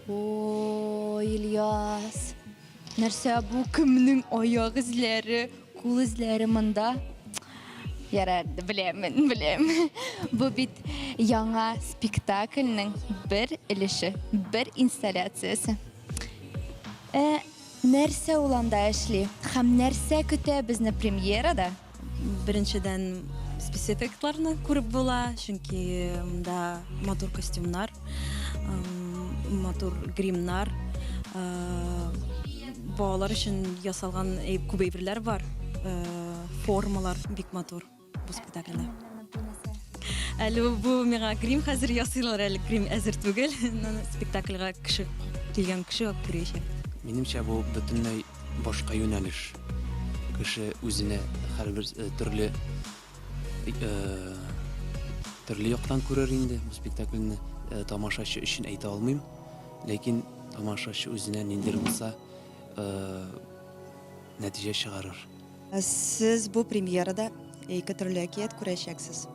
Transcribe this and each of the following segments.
О, Ильяс, нәрсә бу кемнең аяк эзләре, кул эзләре монда? Ярар, беләм, беләм. Бу бит яңа спектакльнең бер өлеше, бер инсталляциясе. Ә нәрсә ул анда эшли һәм нәрсә көтә безне премьерада? Беренчедән, спецэффектларны күреп була, чөнки монда матур костюмнар, матур гримнар, балалар өчен ясалган күп әйберләр бар, формалар бик матур бу спектакльдә. Әле бу миңа грим хәзер ясыйлар, әле грим әзер түгел. Спектакльгә кеше килгән кеше күрәчәк. Минемчә, бу бөтенләй башка юнәлеш. Кеше үзенә һәрбер э, төрле э, төрле яктан күрер инде бу спектакльне. Э, тамашачы өчен әйтә алмыйм. Ләкин тамашачы үзенә ниндидер булса нәтиҗә чыгарыр. Сез бу премьерада ике төрле әкият күрәчәксез.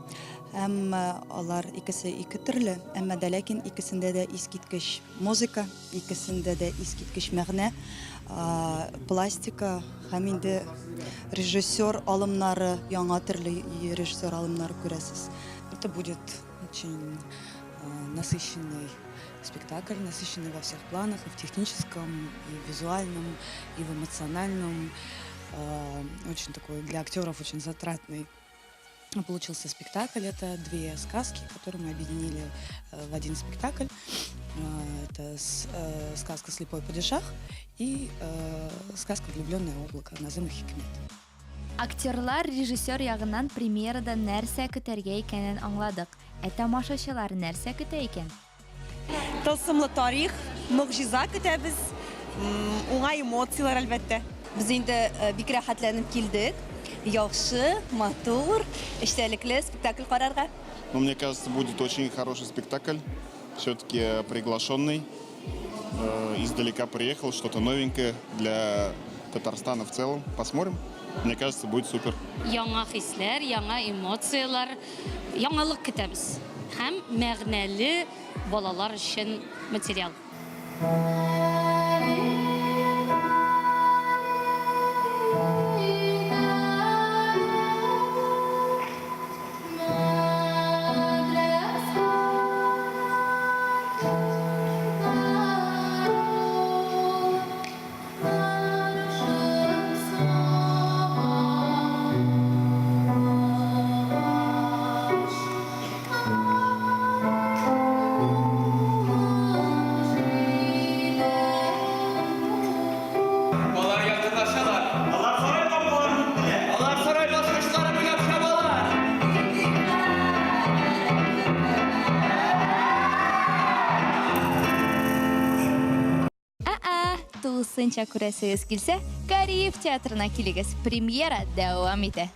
Һәм алар икесе ике төрле, әмма дә ләкин икесендә дә искиткеч музыка, икесендә дә искиткеч мәгънә, пластика һәм инде режиссер алымнары, яңа төрле режиссер алымнары күрәсез. Это будет очень насыщенный спектакль, насыщенный во всех планах, и в техническом, и в визуальном, и в эмоциональном. Очень такой для актеров очень затратный получился спектакль. Это две сказки, которые мы объединили в один спектакль. Это сказка «Слепой падишах» и сказка «Влюбленное облако» Назыма Хикмет. Актерлар, режиссер ягыннан премьерада нәрсә көтәргә икәнен аңладык. Ә тамашачылар нәрсә көтә икән? Тылсымлы тарих, могҗиза көтәбез, уңай эмоцияләр, әлбәттә. Без инде бик рәхәтләнеп килдек. Яхшы, матур, эчтәлекле спектакль карарга. Ну, мне кажется, будет очень хороший спектакль. Все-таки приглашенный издалека приехал, что-то новенькое для Татарстана в целом. Посмотрим. Мне кажется, будет супер. Яңа хисләр, яңа эмоцияләр, яңалык көтәбез. Һәм мәгънәле балалар өчен материал. Алар якынлашалар. Алар сарай капкаларын үттеләр. Алар сарай баскычлары буйлап чабалар. Ә-ә, тулысынча күрәсегез килсә, Кариев театрына килегез. Премьера дәвам итә.